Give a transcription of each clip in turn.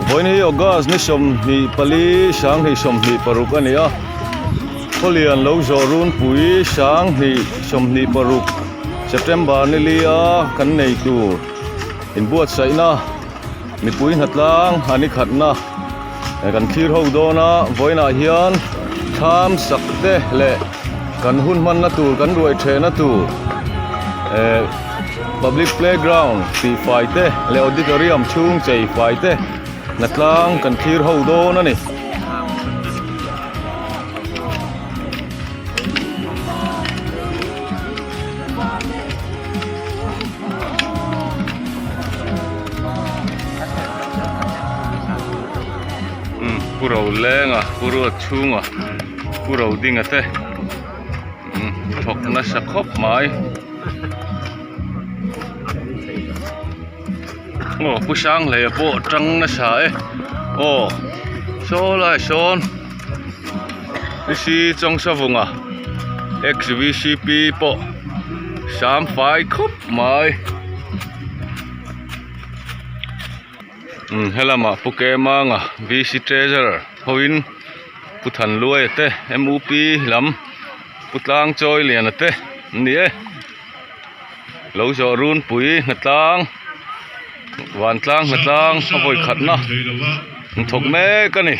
Vawiin hi August ni 24 2026 a ni a, Khawlian lo zawh runpui 2026 September ni li a kan nei tur inbuatsaihna mipui hnatlang a ni khatna kan thlir ho dawn a, vawiinah hian thlam sak te leh kan hun hmanna tur kan ruai thehna tur eh public playground tih fai te leh auditorium chhung chei fai te hnatlang kan thlir ho dawn a ni. Umm pu ro lenga pu ruat chhunga pu ro dinga te umm thawk nasa khawp mai aw pu Sanghlei pawh tang nasa e aw saw lai sawn Isi Chawngsavunga ex vcp pawh sam fai khawp mai umm helamah Pu Kemanga VC Treasurer hoin Pu Thanluaia te MUP lam Pu Tlangchawiliana te an ni e lo zawh runpui hnatlang vantlang hnatlang a vawi khatna an thawk mek a ni.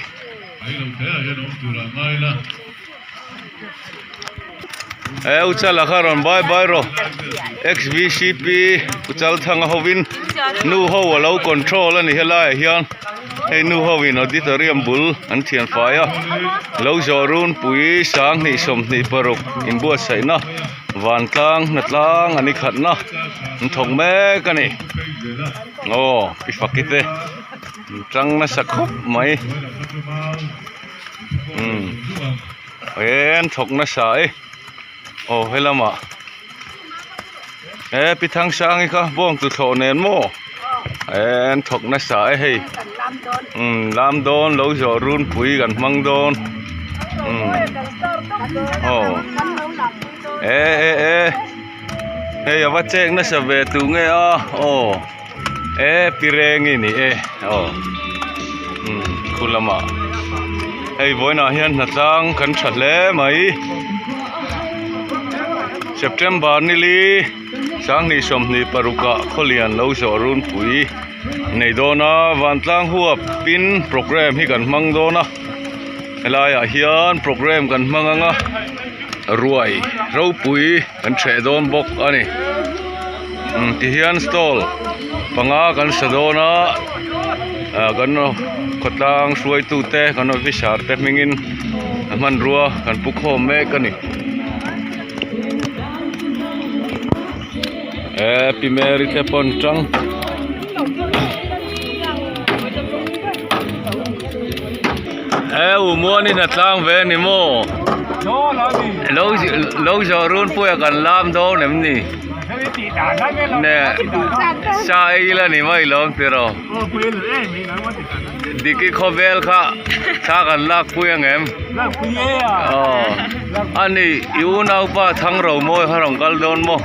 E uchala kha rawn bai bai rawh xvcp uchal thanga hovin nu ho a lo control a ni helaiah hian hei nu hovin auditorium bul an thian fai a lo zawh runpui 2026 inbuatsaihna vantlang hnatlang an i khatna an thawk mek a ni aw pi faki te. Tang nasa khawp mai umm en thawk nasa e aw helamah he pi Thangsangi kha bawng tuthlawh nen maw en thawk nasa e hei umm lam dawn lo zawh runpui kan hmang dawn umm aw e e e hei a va chek nasa ve tu nge a aw. E pi reng i ni e aw umm khu lamah hei vawiinah hian hnatlang kan tha hle mai September nili 2026 ah khawlian lo zawh runpui nei dawn a vantlang huap pin program hi kan hmang dawn a helaiah hian program kan hmang ang a ruai ropui kan hreh dawn bawk a ni. Umm tihian stall panga kan sa dawn a ah kan khawtlang hruaitu te kan officer te hmingin hmanrua kan pu khawm mek a ni e pi Mary te pawn tang e u muanin a tlang ve a ni maw lo lo zawh runpui a kan lam dawn em ni. Nè sa ei ila ni mai lawm tiraw Diki khawvel kha thla kan lak pui ang em aw ani i unaupa Thangro mawi kha rawn kal dawn maw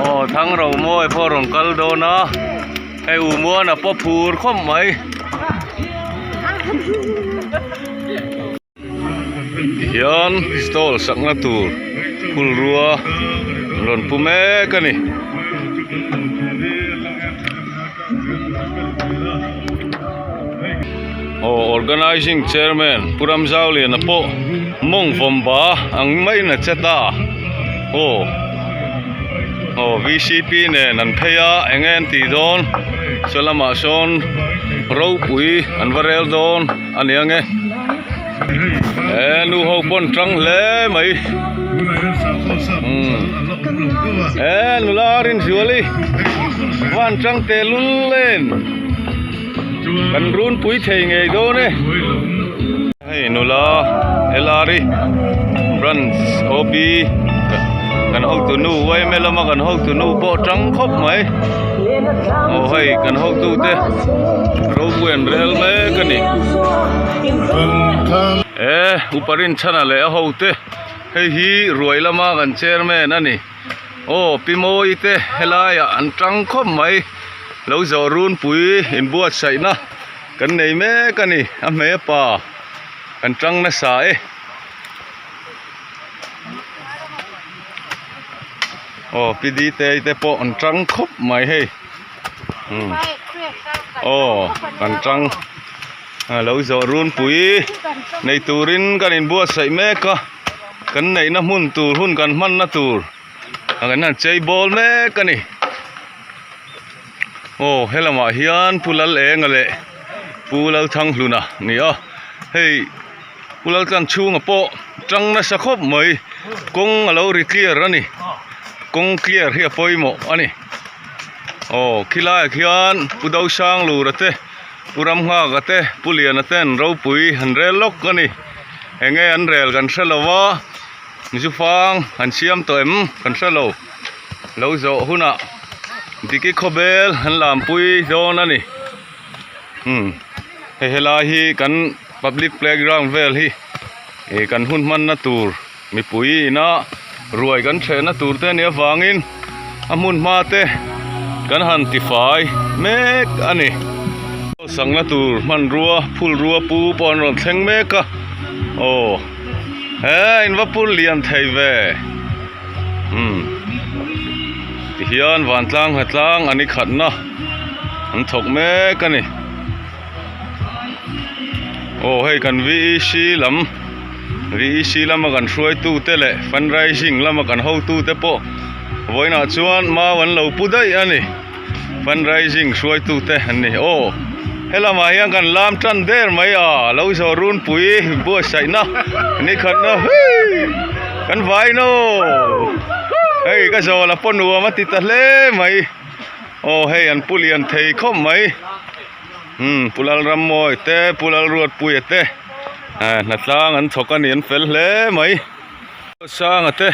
aw Thangro mawi pawh rawn kal dawn a hei u Muana pawh phur khawp mai. Tihian stall sakna tur phulrua rawn pu mek a ni. Aw organizing chairman Pu Ramzauliana pawh mawng vawm ba ang maiin a che ta aw aw vcp nen an phei a eng nge an tih dawn saw lamah sawn ropui an va rel dawn. A ni ang e. E nu ho pawn tang hle mai. Umm. E nula Rinzuali van tang teh lul em. Kan runpui thei ngei dawn e. Hei nula Elari branch OB kan hotu nu yma lama kan hotu nu pawh tang khawp mai. Aw hei kan hotu te ropui an rel mek a ni. E upa Rinchhana leh a hote. Hei hi ruai lama kan chairman a ni. Aw pi mawi te helaiah an tang khawp mai. Lo zawh runpui inbuatsaihna kan nei mek a ni. A hmei a pa kan tang nasa e. Aw pi Ditei te pawh an tang khawp mai hei. Umm aw kan tang a lo zawh runpui nei turin kan inbuatsaih mek a kan neihna hmun tur hun kan hmanna tur a kan han chei bawl mek a ni aw helamah hian Pu Lalenga leh Pu Lalthanghluna a ni a hei Pu Laltlanchhunga pawh tang nasa khawp mai kawng a lo ri clear a ni kawng clear hi a pawimawh a ni. Aw khilaiah khian Pu Dosanglura te Pu Ramnghaka te Pu Liana te an ropui an rel lawk a ni eng nge an rel kan hre lo va zufang an siam tawh em kan hre lo lo zawh hunah Diki khawbel an lampui dawn a ni umm hei helai hi kan public playground vel hi ih kan hun hmanna tur. Mipui ina ruai kan thehna tur te nih avangin a hmun hma te kan han tifai mek a ni. Sangna tur hmanrua phulrua pu pawh an rawn thleng mek a aw he in va pur lian thei ve umm tihian vantlang hnatlang an i khatna an thawk mek a ni aw hei kan V E C lam. VEC lama kan hruaitute leh fundraising lama kan hotute pawh vawiinah chuan mau an lo pu daih a ni fundraising hruaitute an ni aw helamah hian kan lam tan der mai a lo zawh runpui buatsaihna nikhatna hii kan vain aw hei ka zawl a paw nuam a ti ta hle mai aw hei an pu lian thei khawp mai. Umm Pu Lalrammawi te Pu Lalruatpuia te eh hnatlang an chhawk a ni an fel hle mai Sanga te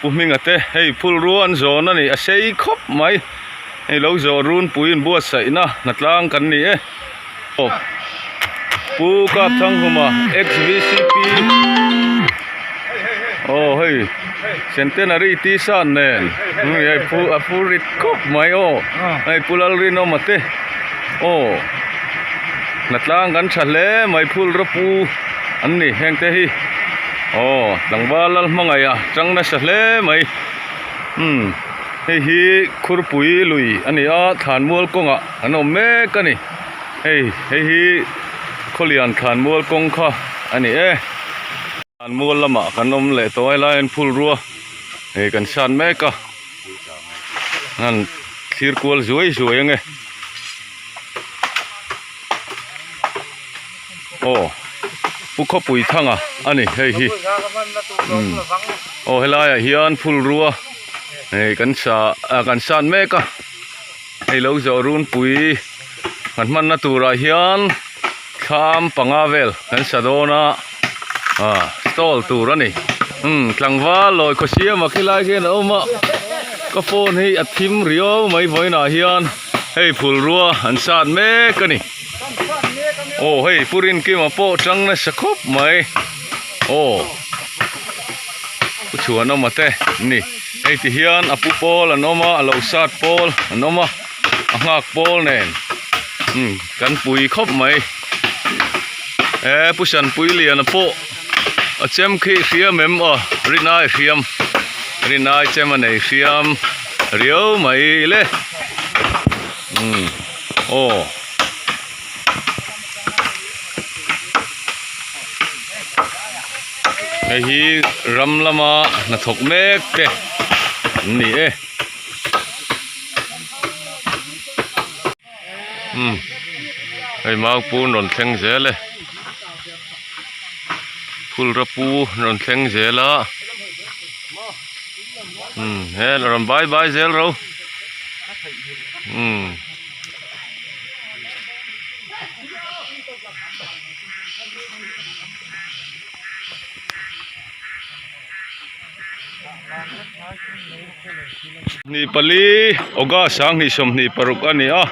Pu Hminga te hei phulrua an zawn a ni a sei khawp mai hei lo zawh runpui inbuatsaihna hnatlang kan ni e aw Pu Kapthanghuma XVCP aw hei Centenary t-shirt nen hei pu a pu rit khawp mai aw hei Pu Lalrinawma te aw hnatlang kan tha hle mai phul rawpu an ni heng te hi aw tlangval lal hmangaih a chang nasa hle mai umm hei hi khurpui lui a ni a thlanmual kawngah an awm mek a ni hei hei hi khawlian thlanmual kawng kha a ni e. An mual lamah kan awm leh tawh a helai hian phul rua ih kan sat mek a an thlir kual zuai zuai ange aw pu khawpui thanga a ni hei hi umm aw helaiah hian phul rua ih kan sa ah kan sat mek a hei lo zawh runpui kan hmanna turah hian. Thlam panga vel kan sa dawn a ah stall tur a ni umm tlangval lawi khaw siam a khilai khian a awm a ka phone hi a thim riau mai vawiinah hian hei phulrua an sat mek a ni aw hei pu Rinkima pawh tang nasa khawp mai aw pu Chhuanawma te an ni hei ti hian a pu pawl an awm a a lo sat pawl an awm a a nghak pawl nen umm kan pui khawp mai he pu Sanpui liana pawh a chem khi hriam em aw rinai hriam rinai chem a nei hriam riau mai le umm aw. Hei hi ram lama hnathawk mek te an ni e. Umm hei maupun rawn thleng zel e phulra pu rawn thleng zel a umm he rawn bai bai zel ro umm. Ni pali August 2026 a ni a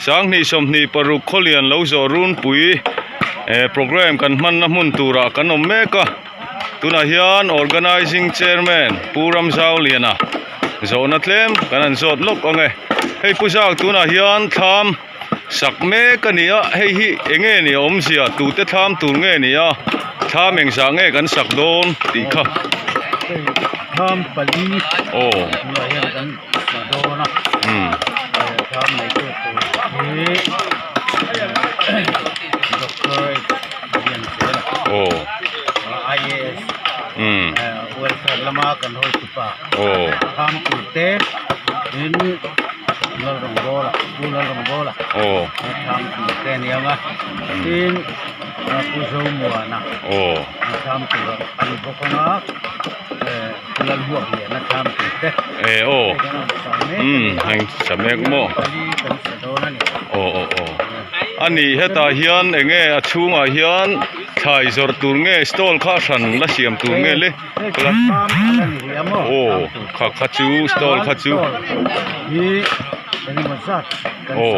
2026 khawlian lo zawh runpui eh program kan hmanna hmun turah kan awm mek a. Tunah hian Organising Chairman Pu Ramzauliana zawhna tlem kan han zawt lawk ang e. Hei Pu Zau tunah hian thlam sak mek a ni a, hei hi eng nge ni a awmzia, tute thlam tur nge ni a, thlam engzah nge kan sak dawn tih kha. Hei thlam pali Aw. tunah hian kan sa dawn a, thlam neitu tur hi Doctor Lianzela Aw. IAS Umm. Welfare lama kan hotupa Aw. thlam tur te tin Lalrawngbawla Pu Lalrawngbawla Aw. thlam tur te a ni ang a tin Pu Zomuana Aw. thlam tur a ni bawk ang a eh Pu Lalhuakliana thlam tur te Eh aw. hei kan rawn sa mek a Umm ni heng sa mek maw. Pali kan sa dawn a ni. Aw aw aw. A ni hetah hian eng nge a chhungah hian thlai zawrh tur nge stall kha hran la siam tur nge le aw kha kha chu stall kha chu aw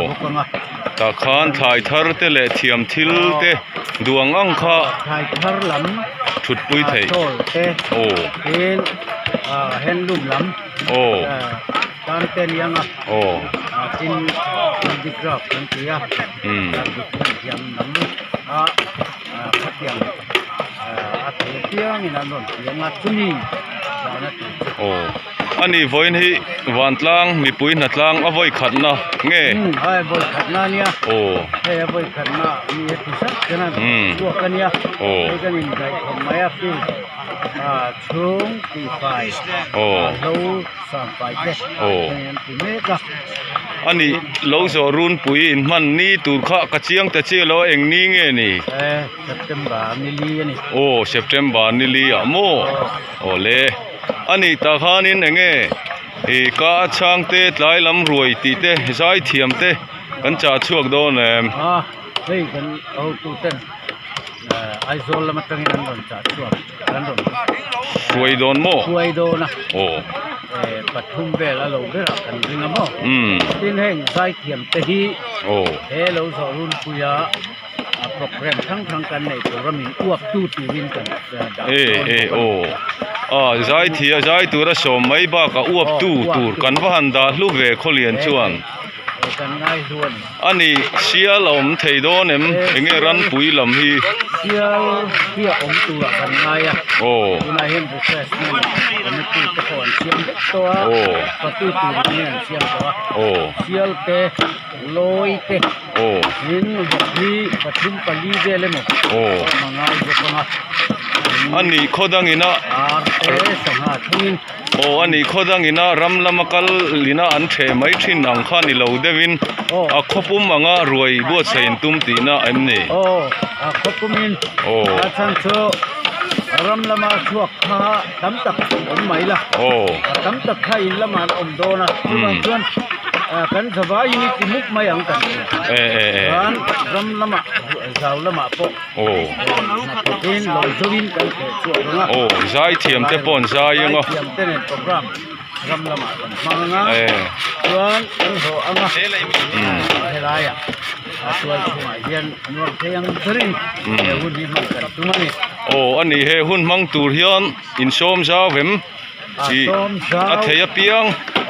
tah khan thlai thar te leh thiam thil te duh ang ang kha thut pui theih aw aw. Aw. Umm. Aw. A ni vawiin hi vantlang mipui hnatlang a vawi khatna nge? Aw. Umm. Aw. Aw. Aw. A ni lo zawh runpui in hman ni tur kha ka chiang ta chiah lo a eng ni nge ni? Aw September ni li ah maw? Aw le. A nih tah khanin eng nge ih ka a chhang te tlai lam ruai tih te zai thiam te kan chah chhuak dawn em? Hruai dawn maw? Hruai dawn a. Aw. Eh pathum vel a lo ber ah kan ring a maw? Umm. Tin heng zaithiam te hi Aw. he lo zawh runpui a a program hrang hrang kan nei tur a min uap tu turin kan dah dawn Eh eh aw. A zaithia zai tura sawm mai bakah uap tu tur kan va han dah hlu ve khawlian chuan. Kan ngai hlu a ni. A ni, sial a awm thei dawn em? Eng nge ranpui lam hi? Sial hi a awm turah kan ngai a. Aw. Tunah hian refreshment committee te pawh an siam vek tawh a. Aw. Patu tur in an siam tawh a. Aw. Sial te, lawi te. Aw. Tin vawk hi pathum pali vel emaw. Aw. A ngai bawk ang a. A ni khaw dangin a. Ar te sangha thlengin. Aw a nih khaw dangin a ram lama kal lina an ṭheh mai ṭhin ang kha ni lo deuhin a khaw pum anga ruai buatsaih in tum tihna em ni? Aw a khaw pumin a chhan chu ram lama chhuak kha tam tak awm mai la tam tak kha in lamah an awm dawn a chuvang chuan kan zavaiin i ti mup mai ang kan ti chuan ram lamah zau lamah pawh Aw. Hnathawkin lo zawin kan theh chhuak ang a. Aw, zaithiam te pawh an zai ang a. Zaithiam te nen program ram lamah kan hmang ang a. Eh. Chuan kan haw ang a. Helaiah a tual chhungah hian nuam thei ang berin he hun hi hman kan tum a ni. Aw, a ni he hun hmang tur hian insawm zau em? A sawm zau. A thei apiang.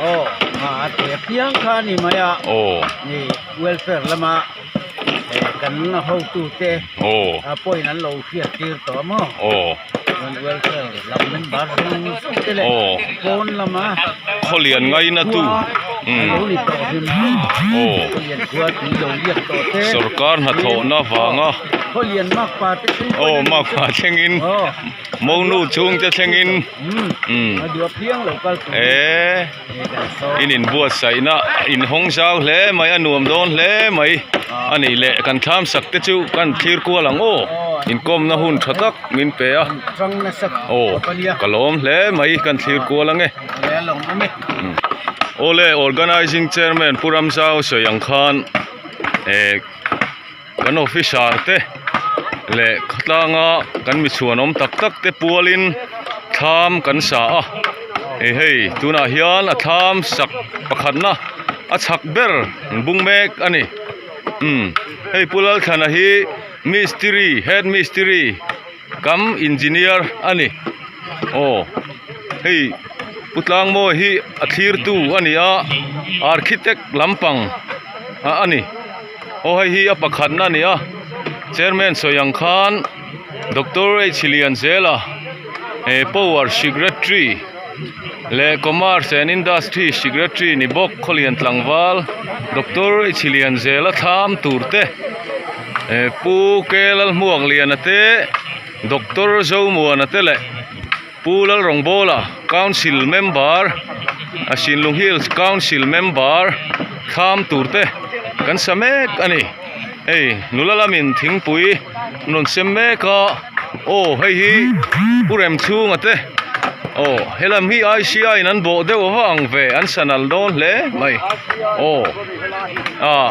Aw, a thei apiang kha a ni mai a. Aw. Ni welfare lama. Eh kan hotute pawhin an lo hriat tir tawh a maw? Chuan welfare lam member zawng zawng te leh pawn lama khawlian ngaina tu a lo ni tawh hrim hrim khawlian khua tui lo liak tawh te sorkar hnathawhna vanga khawlian makpa te thleng aw makpa thlengin monu chhungte thlengin a duh apiang lo kal tur eh. In inbuatsaihna in hawng zau hle mai a nuam dawn hle mai a nih leh kan thlam sak te chu kan thlir kual ang aw inkawmna hun tha tak min pe a aw ka lawm hle mai kan thlir kual ang e awle organizing chairman Pu Ramzau sawi ang khan eh kan officer te leh khawtlanga kan mi chhuanawm tak tak te pualin thlam kan sa a ih hei tunah hian a thlam sak pakhatna a chhak ber an bung mek a ni umm hei Pu Lalthlana hi mistiri head mistiri. Kam engineer a ni aw hei Pu Tlangmawi hi a thlirtu a ni a architect lampang a ni aw hei hi a pakhatna a ni a chairman sawi ang khan Doctor H Lianzela eh power secretary leh commerce and industry secretary ni bawk khawlian tlangval Doctor H Lianzela thlam tur te. Eh Pu K Lalhmuakliana te Doctor Zomuana te leh Pu Lalrawngbawla Council member a Sinlung Hills Council member thlam tur te kan sa mek a ni hei nula lamin thingpui an rawn sem mek a aw hei hi Pu Remchhunga te aw helam hi I_C_I in an bawh deuh va ang ve an sa nal dawn hle mai aw ah.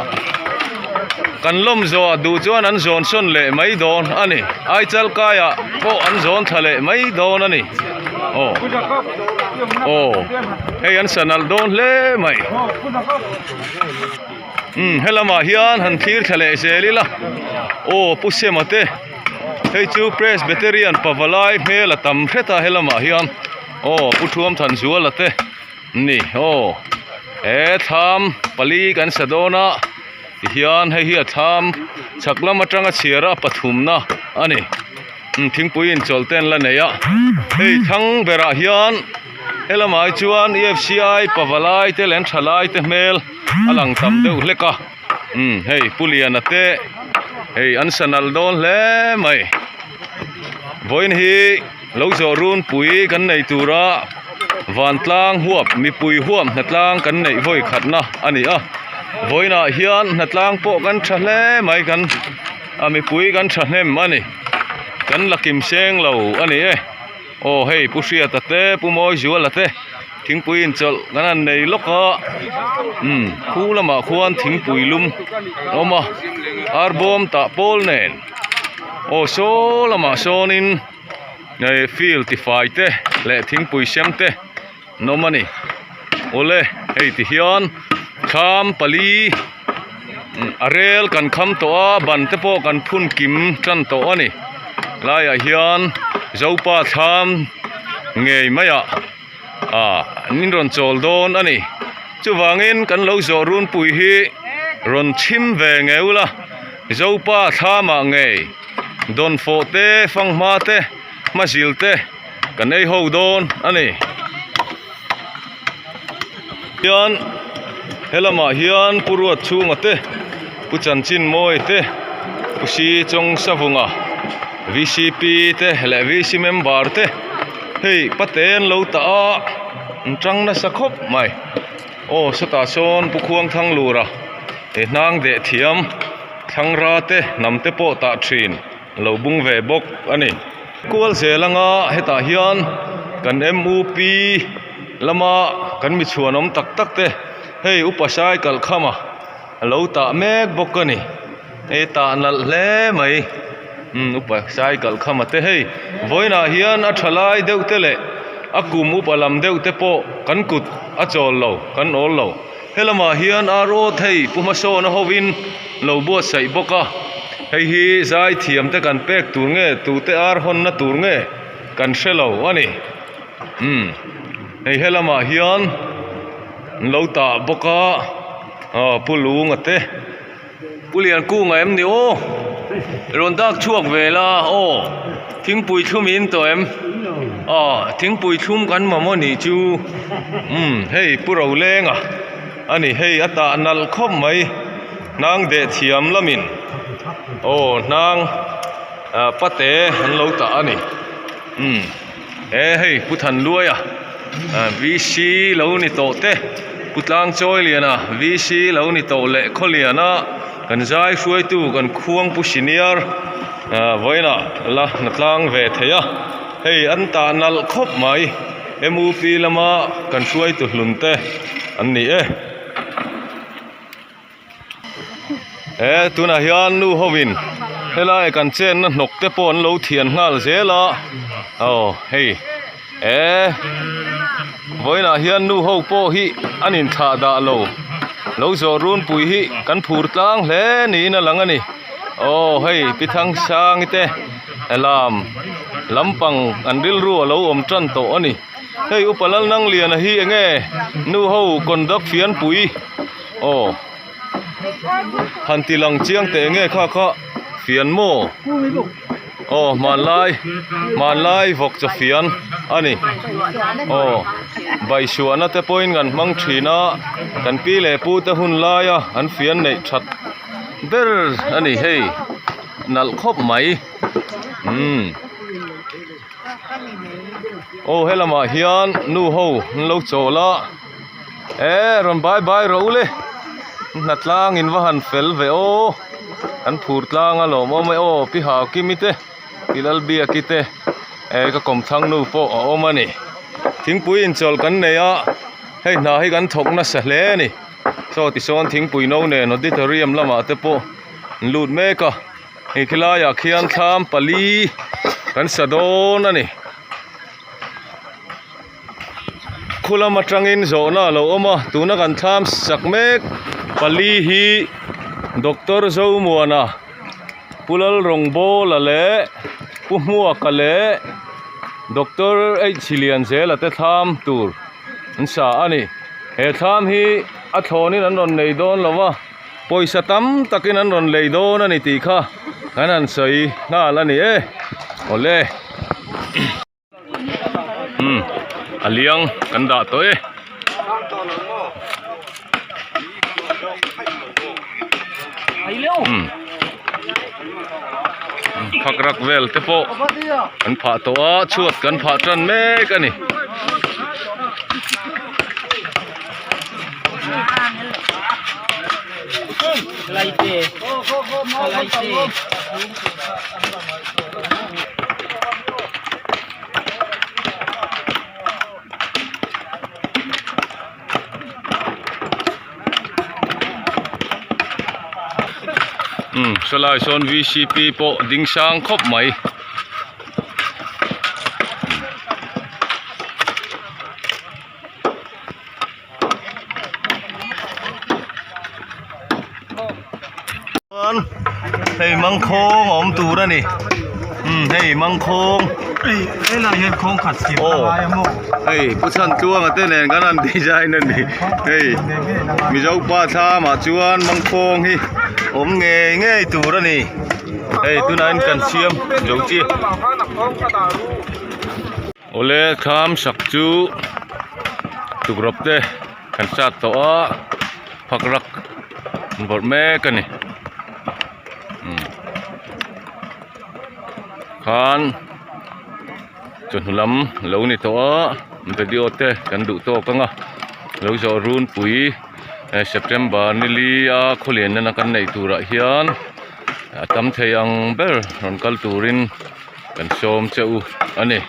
Kan lawm zawh duh chuan an zawn sawn leh mai dawn a ni. Aichal kaiah pawh an zawn thla leh mai dawn a ni. Aw aw hei an sa nalh dawn hle mai. Umm helamah hian han thlir thla leh zel ila. Aw Pu Sema te hei chu Presbyterian pavalai hmel a tam hret a helamah hian. Aw Pu Thuamthanzuala te. Ni aw he thlam pali kan sa dawn a tihian hei hi a thlam chhak lam atanga chhiar a pathumna a ni thingpui inchawlh te an la nei a hei thlang berah hian helamah hi chuan E F C I pavalai te leh an thalai te hmel a lang tam deuh hlek a hei Pu Liana te hei an sa nalh dawn hle mai vawiin hi. Lo zawh runpui kan nei tura vantlang huap mipui huap hnatlang kan neih vawi khatna a ni a vawiinah hian hnatlang pawh kan tha hle mai kan a mipui kan thahnem a ni kan la kim seng lo a ni e aw hei pu hriata te pu mawizuala te thingpui inchawlh kan han nei lawk a umm khu lamah khuan thingpui lum a awm a arbawm tah pawl nen aw saw lamah sawnin. Hei field tifai te leh thingpui sem te an awm a ni awle hei ti hian thlam pali a rel kan kham tawh a ban te pawh kan phun kim tan tawh a ni laiah hian zopa thlam ngei maiah ah an rawn chawl dawn a ni chuvangin kan lo zawh runpui hi rawn chhim ve ngei ula zopa thlamah ngei. Dawnfawh te fanghma te hmazil te kan ei ho dawn a ni. Hian helamah hian Pu Ruatchhunga te Pu Chanchinmawi te Pu Si Chawng Savunga V_C_P te leh V_C member te hei pate an lo tah a an tang nasa khawp mai. Aw sawtah sawn Pu Khuangthanglura he hnang deh thiam. Thlangra te hnam te pawh tah thin lo bung ve bawk a ni. Kual zel anga hetah hian kan M_U_P lama kan mi chhuanawm tak tak te hei upa sai kalhkhama a lo tah mek bawk a ni. Hei tah nalh hle mai umm upa sai kalhkhama te hei vawiinah hian a tha lai deuh te leh a kum upa lam deuh te pawh kan kut a chawl lo kan awl lo. Helamah hian RO thei Pu Hmasawna hovin lo buatsaih bawk a, hei hi zai thiam te kan pek tur nge tute ar hawnna tur nge kan hre lo a ni. Umm hei helamah hian an lo tah bawk a, aw Pu Lunga te. Pu Liankunga em ni aw? Rawn dak chhuak ve la aw. Thingpui thlum in tawh em? Aw thingpui thlum kan mamawh nih chu. Umm hei Pu Rolenga a ni hei a tah nalh khawp mai hnang deh thiam lamin aw hnang pate an lo tah a ni. Umm he hei Pu Thanluaia VC lo ni tawh te Pu Tlangchawiliana VC lo ni tawh leh Khawliana kan zai hruaitu kan khuang Pu Senior vawiinah la hna tlang ve thei a hei an tah nalh khawp mai M_U_P lama kan hruaitu hlun te an ni e. He tunah hian nu ho in helai kan chenna hnawk te pawh an lo thian nghal zel a aw hei he vawiinah hian nu ho pawh hi an inthlah dah lo lo zawh runpui hi kan phur tlang hle niin a lang a ni aw hei pi Thangsang te lam. Lampang an rilru a lo awm tan tawh a ni. Hei upa Lalnangliana hi enge nu ho conduct fianpui aw han ti lang chiang teh enge kha kha fian maw aw hmanlai hmanlai vawk chaw fian a ni aw baihsuahna te pawhin kan hmang thin a kan pi leh pu te hun laia an fian neih that ber a ni hei nalh khawp mai umm. Aw helamah hian nu ho an lo chawl a e rawn bai bai rawh u le hnatlang in va han fel ve aw an phur tlang a lawm awm e aw pi hau kimi te pi lalbiaki te e ka kawmthlang nu pawh a awm a ni thingpui inchawlh kan nei a hei hna hi kan thawk nasa hle a ni saw tisawn thingpui no nen auditorium lamah te pawh an lut mek a. Hei khilaiah khian thlam pali kan sa dawn a ni. Khu lam atangin zawhna a lo awm a, tuna kan thlam sak mek pali hi Doctor Zomuana, Pu Lalrawngbawla leh Pu Hmuaka leh Doctor H Lianzela te thlam tur an sa a ni. He thlam hi a thlawnin an rawn nei dawn lo va. Pawisa tam takin an rawn lei dawn a ni tih kha kan han sawi nghal a ni e awle umm a liang kan dah tawh e. Umm phak rak vel te pawh an phah tawh a chhuat kan phah tan mek a ni. Umm sawlai sawn vcp pawh ding sang khawp mai. Chuan hei mangkhawng a awm tur a ni umm hei mangkhawng helai hian khawng khat siam a ngai a maw hei pu chhan tluanga te nen kan han design a ni hei mizo pa thlam ah chuan mangkhawng hi awm ngei ngei tur a ni hei tunah hian kan siam zo chiah. Awle thlam sak chu tukrawp te kan sat tawh a phak rak an vawrh mek a ni umm khan chawhnu lam a lo ni tawh a video te kan duh tawk ang a lo zawh runpui september ni li a khawlian nana kan neih turah hian a tam thei ang ber rawn kal turin. Kan sawm che u a ni.